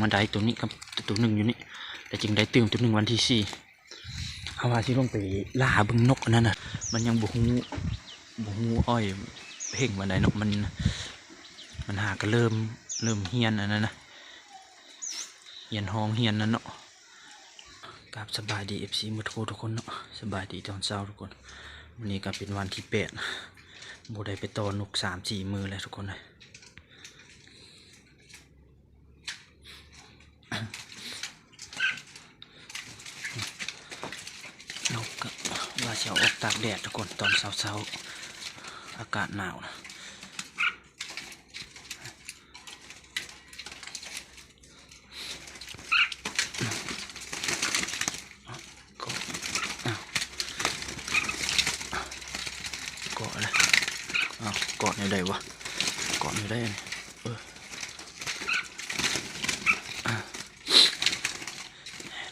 ມາໄດ້ໂຕນີ້ກັບໂຕໜຶ່ງຢູ່ນີ້ ແລ້ວຈຶ່ງໄດ້ຕື່ມໂຕໜຶ່ງວັນທີສີ່. ເຮົາວ່າຊິລົງໄປລ່າເບິ່ງນົກອັນນັ້ນນະ ມັນຍັງບໍ່ຮູ້ ບໍ່ຮູ້ອ້ອຍເພງປານໃດເນາະ ມັນ ມັນຫາກະເລີ່ມ ເລີ່ມຮຽນອັນນັ້ນນະ ຮຽນຮ້ອງຮຽນນັ້ນເນາະ. ກາບສະບາຍດີ ເອັຟຊີ ໝົດທຸກຄົນເນາະ ສະບາຍດີຕອນເຊົ້າທຸກຄົນ. ມື້ນີ້ກະເປັນວັນທີແປດ ບໍ່ໄດ້ໄປຕໍ່ນົກສາມສີ່ມື້ແລ້ວທຸກຄົນເອີຍ. ນົກກະວ່າຊິເອົາອອກຕາກແດດທຸກຄົນ ຕອນເຊົ້າໆ ອາກາດໜາວນະ. ເກາະ ອ້າວ ເກາະແລ້ວ ອ້າວ ເກາະແນວໃດວະ ເກາະແນວໃດອັນນີ້ ເອີ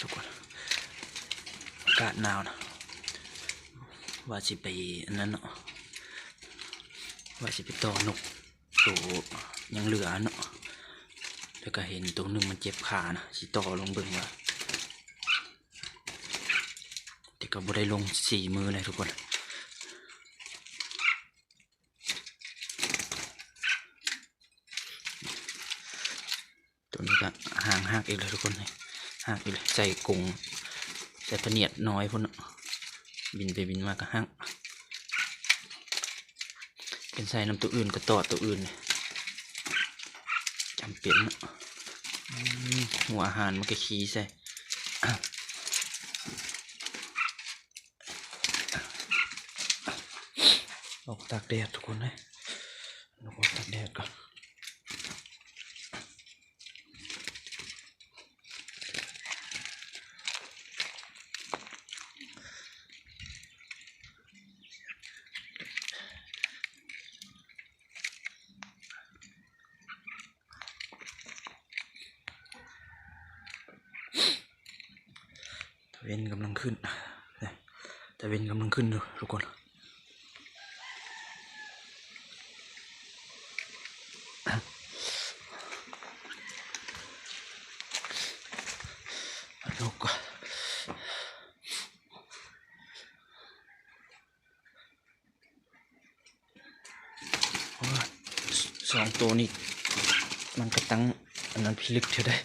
ທຸກຄົນ ອາກາດໜາວນະ ວ່າຊິໄປອັນນັ້ນເນາະ ວ່າຊິໄປຕໍ່ນົກ ໂຕຍັງເຫຼືອເນາະ ແລ້ວກະເຫັນໂຕໜຶ່ງມັນເຈັບຂານະ ຊິຕໍ່ລອງເບິ່ງວ່າ ແຕ່ກະບໍ່ໄດ້ລົງສີ່ມື້ແລ້ວທຸກຄົນ. ໂຕນີ້ກະຫາງຫັກອີກແລ້ວທຸກຄົນ ນີ້ຫັກອີກແລ້ວ ໃສ່ກົງ ໃສ່ພະນຽດນ້ອຍພຸ້ນເນາະ ບິນໄປບິນມາກະຫັກ. ເປັນໃສ່ນຳໂຕອື່ນກະຕອດໂຕອື່ນ ຈຳເປັນເນາະ ອືມ ຫົວອາຫານມັນກະຂີ້ໃສ່ ອອກຕາກແດດທຸກຄົນເອີຍ ອອກຕາກແດດກ່ອນ. ຕາເວັນກຳລັງຂຶ້ນ ຕາເວັນກຳລັງຂຶ້ນຢູ່ທຸກຄົນ. ໂອ້ຍ ສອງໂຕນີ້ ມັນກະຕັ້ງອັນນັ້ນພິລຶກແທ້ໃດ໋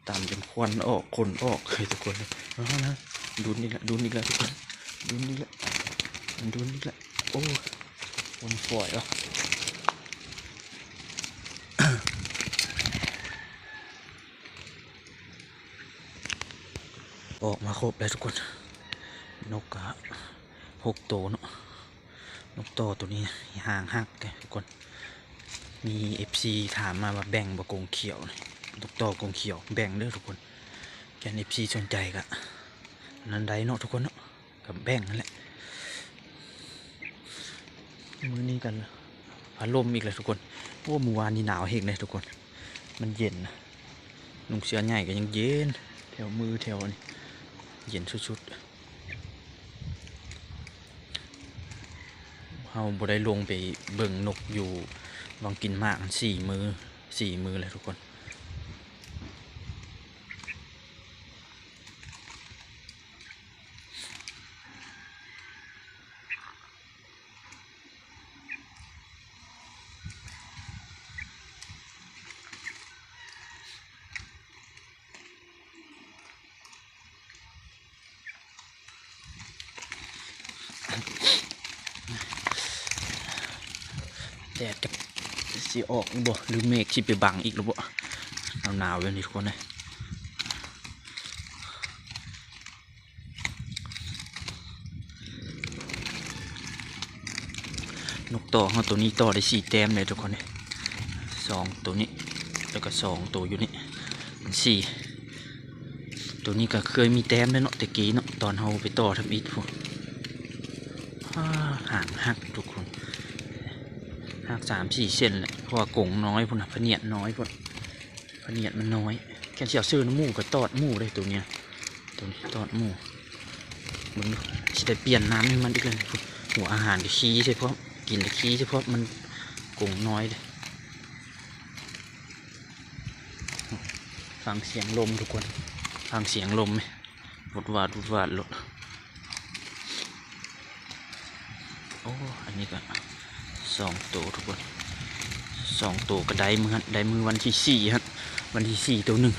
ຕຳຈົນຄວັນອອກ ຂົນອອກເອີຍທຸກຄົນ. ເອົານະ ດຸນອີກແລ້ວ ດຸນອີກແລ້ວທຸກຄົນ ດຸນອີກແລ້ວ ມັນດຸນອີກແລ້ວ. ໂອ້ຍ ຄົນຝອຍວະ ອອກມາຄົບແລ້ວທຸກຄົນ ນົກກະຫົກໂຕເນາະ. ນົກຕໍ່ໂຕນີ້ຫາງຫັກເດ້ທຸກຄົນ ມີເອັຟຊີຖາມມາວ່າແບ່ງບໍ່ກົງຂຽວນີ້ ນົກຕໍ່ກົງຂຽວ ແບ່ງເດີທຸກຄົນ. ແມ່ນເອັຟຊີສົນໃຈກະອັນນັ້ນໄດ້ເນາະທຸກຄົນເນາະ ກະແບ່ງຫັ້ນແຫຼະ. ມື້ນີ້ກັນ ພັດລົມອີກແລ້ວທຸກຄົນ. ໂອ້ ມື້ວານນີ້ໜາວແຮງເດ້ທຸກຄົນ ມັນເຢັນນະ ນຸ່ງເສື້ອໃຫຍ່ກະຍັງເຢັນ ແຖວມືແຖວນີ້ເຢັນສຸດໆ. ເຮົາບໍ່ໄດ້ລົງໄປເບິ່ງນົກຢູ່ວັງກິນໝາກສີ່ມື້ ສີ່ມື້ແລ້ວທຸກຄົນ. ແດດກະຊິອອກບໍ່ ຫຼືເມກຊິໄປບັງອີກຫຼືບໍ່ ໜາວໆແບບນີ້ທຸກຄົນເອີຍ. ນົກຕໍ່ເຮົາໂຕນີ້ຕໍ່ໄດ້ສີ່ແຕ້ມເດ້ທຸກຄົນເດ້ ສອງໂຕນີ້ ແລ້ວກະສອງໂຕຢູ່ນີ້ ເປັນສີ່. ໂຕນີ້ກະເຄີຍມີແຕ້ມແລ້ວເນາະ ແຕ່ກີ້ເນາະ ຕອນເຮົາໄປຕໍ່ທຳອິດພຸ້ນ. ຫາງຫັກທຸກຄົນ ຫັກສາມສີ່ເສັ້ນແຫຼະ ເພາະວ່າກົງນ້ອຍພຸ້ນນະ ພະນຽດນ້ອຍພຸ້ນ. ພະນຽດມັນນ້ອຍ ແຄ່ຊິເອົາເສີນຳໝູກະຕອດໝູເດ້ໂຕນີ້ ໂຕນີ້ຕອດໝູ. ເບິ່ງດູ ຊິໄດ້ປ່ຽນນ້ຳໃຫ້ມັນອີກແລ້ວ. ຫົວອາຫານກະຂີ້ໃສ່ພ້ອມ ກິນກະຂີ້ໃສ່ພ້ອມ ມັນກົງນ້ອຍເດ້. ຟັງສຽງລົມທຸກຄົນ ຟັງສຽງລົມ ວຸດວາດ ວຸດວາດໂລດ. ໂອ້ ອັນນີ້ກໍສອງໂຕທຸກຄົນ ສອງໂຕກໍໄດ້ມື້ຫັ້ນ ໄດ້ມື້ວັນທີສີ່ຫັ້ນ ວັນທີສີ່ໂຕໜຶ່ງ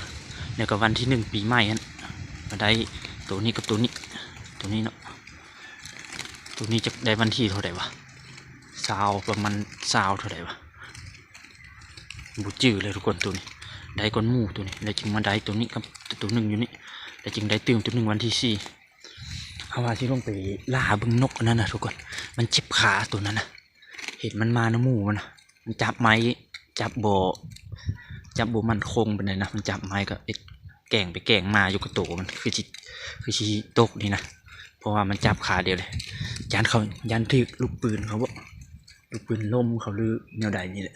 ແລ້ວກໍວັນທີໜຶ່ງປີໃໝ່ຫັ້ນ ກໍໄດ້ໂຕນີ້ກັບໂຕນີ້ ໂຕນີ້ເນາະ. ໂຕນີ້ຈັກໄດ້ວັນທີເທົ່າໃດວະ ຊາວ ປະມານຊາວເທົ່າໃດວະ ບໍ່ຈື່ເລີຍທຸກຄົນ. ໂຕນີ້ໄດ້ກ່ອນໝູ່ໂຕນີ້ ແລ້ວຈຶ່ງມາໄດ້ໂຕນີ້ກັບໂຕໜຶ່ງຢູ່ນີ້ ແລ້ວຈຶ່ງໄດ້ຕື່ມໂຕໜຶ່ງວັນທີສີ່. ເຮົາວ່າຊິລົງໄປລ່າເບິ່ງນົກອັນນັ້ນນະທຸກຄົນ ມັນເຈັບຂາໂຕນັ້ນນະ ເຫັນມັນມານຳໝູ່ມັນນະ ມັນຈັບໄມ້ ຈັບບໍ່ ຈັບບໍ່ໝັ້ນຄົງປານໃດນະ ມັນຈັບໄມ້ກໍເຮັດແກ່ງໄປແກ່ງມາຢູ່ກັບໂຕມັນ ຄືຊິ ຄືຊິຕົກນີ້ນະ ເພາະວ່າມັນຈັບຂາດຽວເລີຍ. ຢ້ານເຂົາ ຢ້ານຖືກລູກປືນເຂົາບໍ ລູກປືນລົມເຂົາ ຫຼືແນວໃດນີ້ແຫຼະ.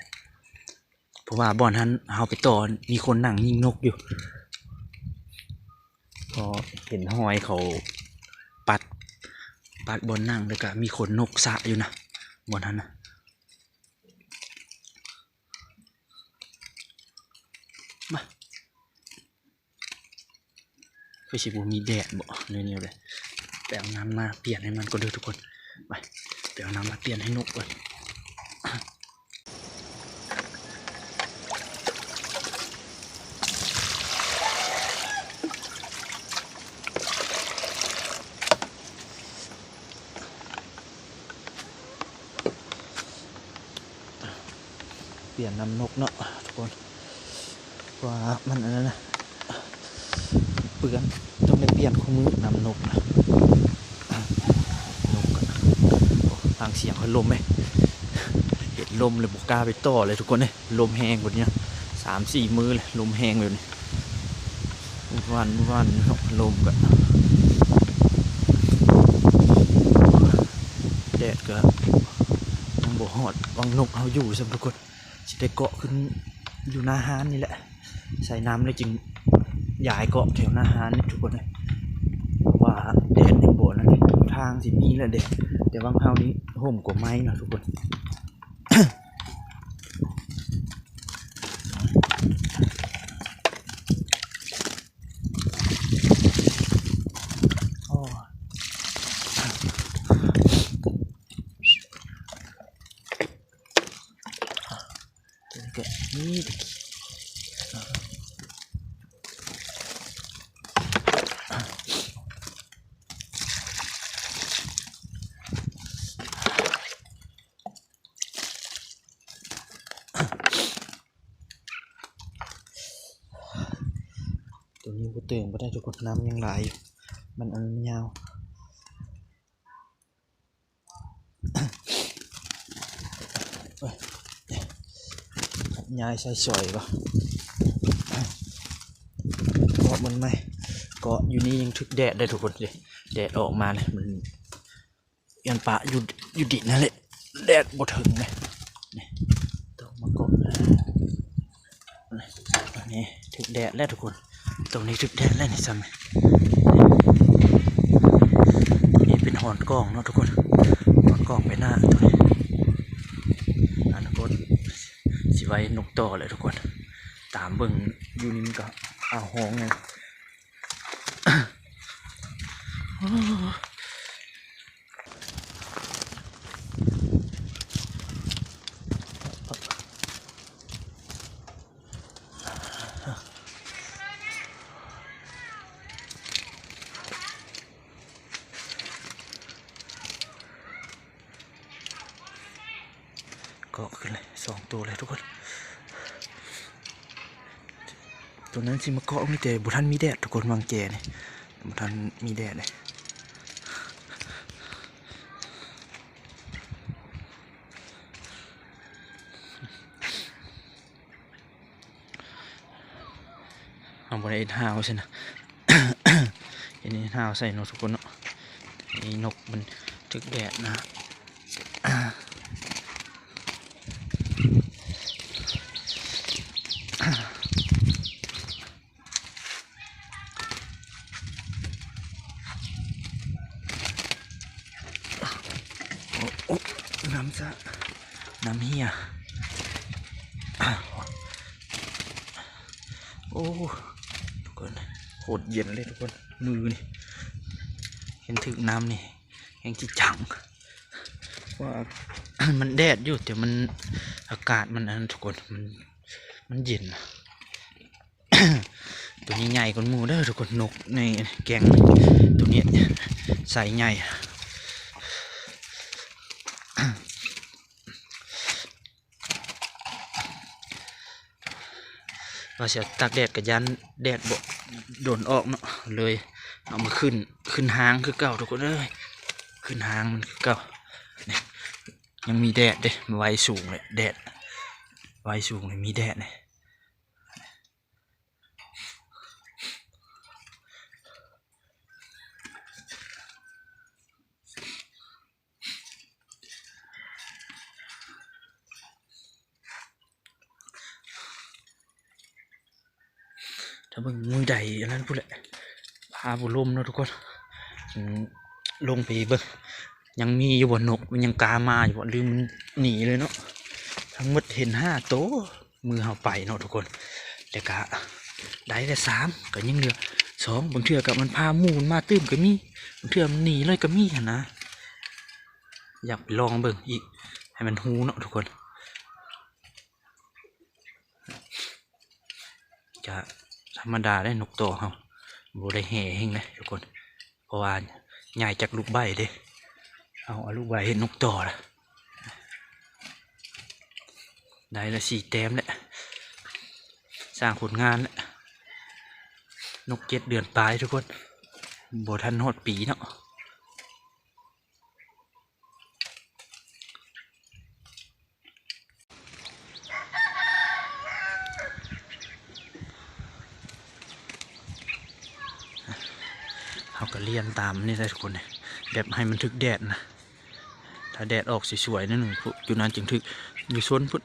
ເພາະວ່າບ່ອນຫັ້ນເຮົາໄປຕໍ່ ມີຄົນນັ່ງຍິງນົກຢູ່ ເພາະເຫັນຮອຍເຂົາປັດ ປັດບ່ອນນັ່ງ ແລ້ວກະມີຂົນນົກສະຢູ່ນະ ບ່ອນຫັ້ນນະ. ມາ ຄືຊິບໍ່ມີແດດບໍ ແນວໆເດ. ໄປເອົານ້ຳມາປ່ຽນໃຫ້ມັນກ່ອນເດີທຸກຄົນ ໄປ ໄປເອົານ້ຳມາປ່ຽນໃຫ້ນົກກ່ອນ. ປ່ຽນນ້ຳນົກເນາະທຸກຄົນ ເພາະວ່າມັນອັນນັ້ນນະ ເປື້ອນ ຕ້ອງໄດ້ປ່ຽນຄູ່ມື້ນ້ຳນົກນະ ນົກກະ ໂອ້ ຟັງສຽງເຂົາລົມເດ້ ເຫັນລົມແລ້ວບໍ່ກ້າໄປຕໍ່ເລີຍທຸກຄົນເອີຍ. ລົມແຮງບັດນີ້ນະ ສາມສີ່ມື້ແລ້ວລົມແຮງແບບນີ້ ມື້ວານ ມື້ວານນີ້ເນາະ ລົມກະ ແດດກະຍັງບໍ່ຮອດວັງນົກເຮົາຢູ່ຊ້ຳທຸກຄົນ. ຊິໄດ້ເກາະຂຶ້ນຢູ່ໜ້າຮ້ານນີ້ແຫຼະ ໃສ່ນ້ຳແລ້ວຈຶ່ງຍ້າຍເກາະແຖວໜ້າຮ້ານນີ້ທຸກຄົນເອີຍ ເພາະວ່າແດດຍັງບໍ່ນັ້ນເດ້. ທາງຊິມີແຫຼະແດດ ແຕ່ວ່າເຮົານີ້ຮົ່ມກວ່າໄມ້ເນາະທຸກຄົນ. ຕົວນີ້ກໍມີແຕ່ ຕົວນີ້ບໍ່ເຕີມບໍ່ໄດ້ທຸກຄົນ ນ້ຳຍັງຫຼາຍຢູ່ ມັນອັນຍາວ. ຍ້າຍໃສ່ສອຍບໍ່ ເກາະມັນໃໝ່ ເກາະຢູ່ນີ້ຍັງຖືກແດດເດ້ທຸກຄົນເດ້ ແດດອອກມາແລ້ວມັນ ຢ້ານປະຢູ່ ຢູ່ດິນຫັ້ນແຫຼະ ແດດບໍ່ເຖິງເດ້ ນີ້ ຕ້ອງມາເກາະ ນີ້ຖືກແດແລ້ວທຸກຄົນ ຕົງນີ້ຖືກແດດແລ້ວນີ້ຊ້ຳ ນີ້ເປັນຫອນກອງເນາະທຸກຄົນ ຫອນກອງໄປໜ້າຕົວນີ້ ອັນຄົນຊິໄວ້ນົກຕໍ່ແຫຼະທຸກຄົນ ຕາມເບິ່ງຢູ່ນີ້ມັນກໍເອົາຫ້ອງແລ້ວ. ເກາະຂຶ້ນເລີຍ ສອງໂຕເລີຍທຸກຄົນ ໂຕນັ້ນຊິມາເກາະ ມີແຕ່ບໍ່ທັນມີແດດທຸກຄົນ ວາງແຈນີ້ ບໍ່ທັນມີແດດເລີຍ. ເຮົາບໍ່ໄດ້ເຮັດຮ່າວໃສ່ນະ ເຮັດຮ່າວໃສ່ເນາະທຸກຄົນເນາະ ນີ້ນົກມັນຖືກແດດນະ ໂອ້ ນ້ຳສະ ນ້ຳເຫຍ ໂອ້ ດເຢັນເລີຍທຸກຄົນ ມືນີ້ ເຫັນຖືກນ້ຳນີ້ແຮງຈິຈັງ ວ່າ ມັນແດດຢູ່ ແຕ່ມັນ ອາກາດມັນອັນນັ້ນທຸກຄົນ ມັນ ມັນເຢັນ. ໂຕນີ້ໃຫຍ່ກວ່າໝູ່ເດີທຸກຄົນ ນົກໃນແກ່ງ ໂຕນີ້ໄຊໃຫຍ່. ວ່າຊິຕາກແດດກໍຢ້ານແດດບໍ່ດົນອອກເນາະ ເລີຍເອົາມາຂຶ້ນ ຂຶ້ນຮ່າງຄືເກົ່າທຸກຄົນເອີຍ ຂຶ້ນຮ່າງມັນຄືເກົ່າ. ນີ້ ຍັງມີແດດເດ້ ໄວສູງແຫຼະແດດ ໄວສູງນີ້ມີແດດນີ້. ຖ້າເບິ່ງມື້ໃດອັນນັ້ນພຸ້ນແຫຼະ ພາບໍ່ລົມເນາະທຸກຄົນ ອືມ ລົງໄປເບິ່ງ ຍັງມີຢູ່ບໍ່ນົກ ມັນຍັງກ້າມາຢູ່ບໍ່ ຫຼືມັນໜີເລີຍເນາະ. ທັງໝົດເຫັນຫ້າໂຕ ມື້ເຮົາໄປເນາະທຸກຄົນ ແລ້ວກະໄດ້ແຕ່ສາມ ກໍຍັງເຫຼືອສອງ ບາງເທື່ອກໍມັນພາໝູ່ມັນມາຕື່ມກໍມີ ບາງເທື່ອມັນໜີເລີຍກໍມີຫັ້ນນະ. ຢາກໄປລອງເບິ່ງອີກ ໃຫ້ມັນຮູ້ເນາະທຸກຄົນ. ກະທຳມະດາເດ້ ນົກຕໍ່ເຮົາບໍ່ໄດ້ແຫ່ແຮງເດ້ທຸກຄົນ ເພາະວ່າຍ້າຍຈາກລູກໃບ້ເດ້ ເອົາ ເອົາລູກໃບ້ເຮັດນົກຕໍ່ລະ ໄດ້ລະສີ່ແຕ້ມແລ້ວ ສ້າງຜົນງານແລ້ວ. ນົກເຈັດເດືອນປາຍທຸກຄົນ ບໍ່ທັນຮອດປີເນາະ. ເຮົາກໍລຽນຕາມນີ້ແຫຼະທຸກຄົນ ແບບໃຫ້ມັນຖືກແດດນະ ຖ້າແດດອອກສວຍໆໜ້ອຍໜຶ່ງ ຈຸດນັ້ນຈຶ່ງຖືກ ຢູ່ໂຊນພຸ້ນ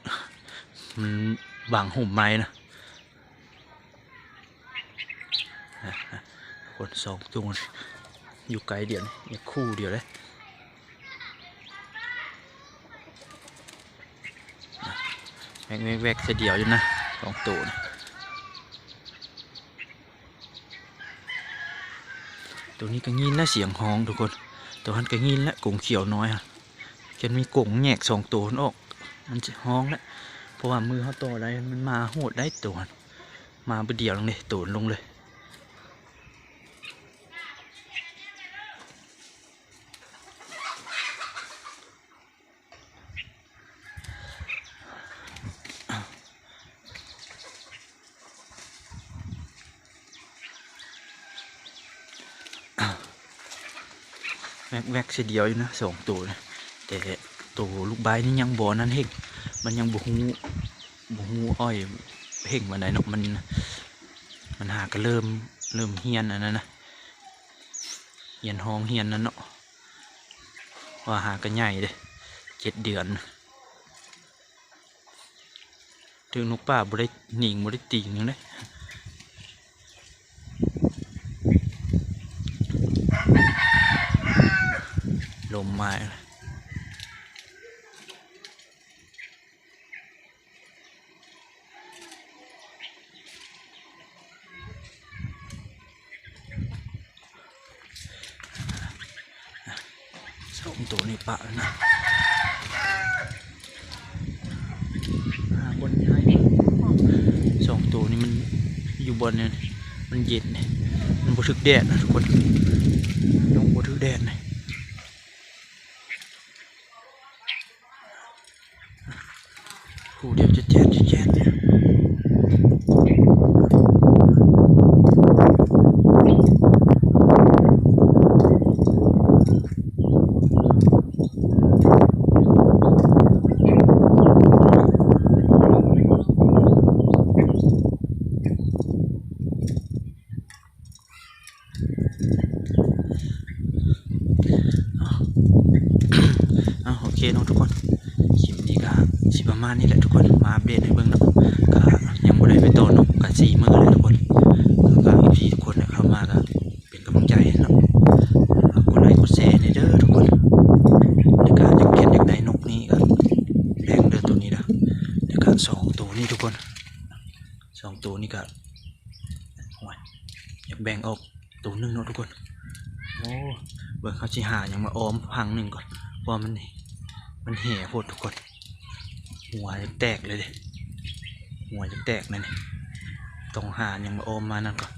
ມັນບັງຮົ່ມໄມ້ນະ. ຄົນສອງຕົວຢູ່ໃກ້ດຽວນີ້ ຢູ່ຄູ່ດຽວເດ້ ແວັກໆໆ ເທື່ອດຽວຢູ່ນະ ສອງໂຕນີ້. ໂຕນີ້ກໍຍິນແລ້ວສຽງຮ້ອງທຸກຄົນ ໂຕຫັ້ນກໍຍິນແລ້ວ ກົງຂຽວນ້ອຍຫັ້ນ ຈົນມີກົງແຍກສອງໂຕຫັ້ນອອກ ມັນຊິຮ້ອງແລ້ວ ເພາະວ່າມື້ເຮົາຕໍ່ໄດ້ ມັນມາໂຫດໄດ໋ໂຕຫັ້ນ ມາບຶດດຽວລົງເດ້ ໂຕນລົງເລີຍ. ແວັກໆ ເທື່ອດຽວຢູ່ນະ ສອງໂຕນະ ແຕ່ໂຕລູກໃບ້ນີ້ຍັງບໍ່ນັ້ນເຮັງ ມັນຍັງບໍ່ຮູ້ ບໍ່ຮູ້ອ້ອຍເຮັງປານໃດເນາະ ມັນ ມັນຫາກໍເລີ່ມ ເລີ່ມຮຽນອັນນັ້ນນະ ຮຽນຮ້ອງຮຽນນັ້ນເນາະ ວ່າຫາກໍໃຫຍ່ເດ້ ເຈັດເດືອນ. ຖືກນົກປ່າບໍ່ໄດ້ຍິງ ບໍ່ໄດ້ຕີຫຍັງເດ້ ລົມມາ. ສອງໂຕນີ້ປະແລ້ວນະ ຫາບ່ອນຍ້າຍ ສອງໂຕນີ້ມັນຢູ່ບ່ອນນີ້ ມັນເຢັນ ມັນບໍ່ຖືກແດດນະທຸກຄົນ ລົງບໍ່ຖືກແດດນະ. ຜູ້ດຽວແຈດໆ ແຈດໆ ເອົາ ໂອເຄເນາະທຸກຄົນ ຄລິບນີ້ກໍຊິປະມານນີ້ແຫຼະທຸກຄົນ ມາອັບເດດໃຫ້ເບິ່ງເນາະ ກໍຍັງບໍ່ໄດ້ໄປຕໍ່ນົກ ກໍສີ່ມື້ແລ້ວທຸກຄົນ ກໍເອັຟຊີທຸກຄົນເຂົ້າມາກໍເປັນກຳລັງໃຈໃຫ້ເນາະ ກົດໄລກົດແຊແດ່ເດີທຸກຄົນ ແລ້ວກໍຢາກ ຄັນຢາກໄດ້ນົກນີ້ກໍແບ່ງເດີ ໂຕນີ້ເດີ ແລ້ວກໍສອງໂຕນີ້ທຸກຄົນ ສອງໂຕນີ້ກໍ ໂອ້ຍ ຢາກແບ່ງອອກໂຕໜຶ່ງເນາະທຸກຄົນ. ໂອ້ ເບິ່ງ ເຮົາຊິຫາຫຍັງມາອ້ອມພັງໜຶ່ງກ່ອນ ເພາະວ່າມັນ ມັນແຫໂພດທຸກຄົນ. ຫົວຈະແຕກເລີຍເດ້ ຫົວຈະແຕກແລ້ວນີ້. ຕ້ອງຫາຫຍັງມາອ້ອມມານັ້ນກ່ອນ.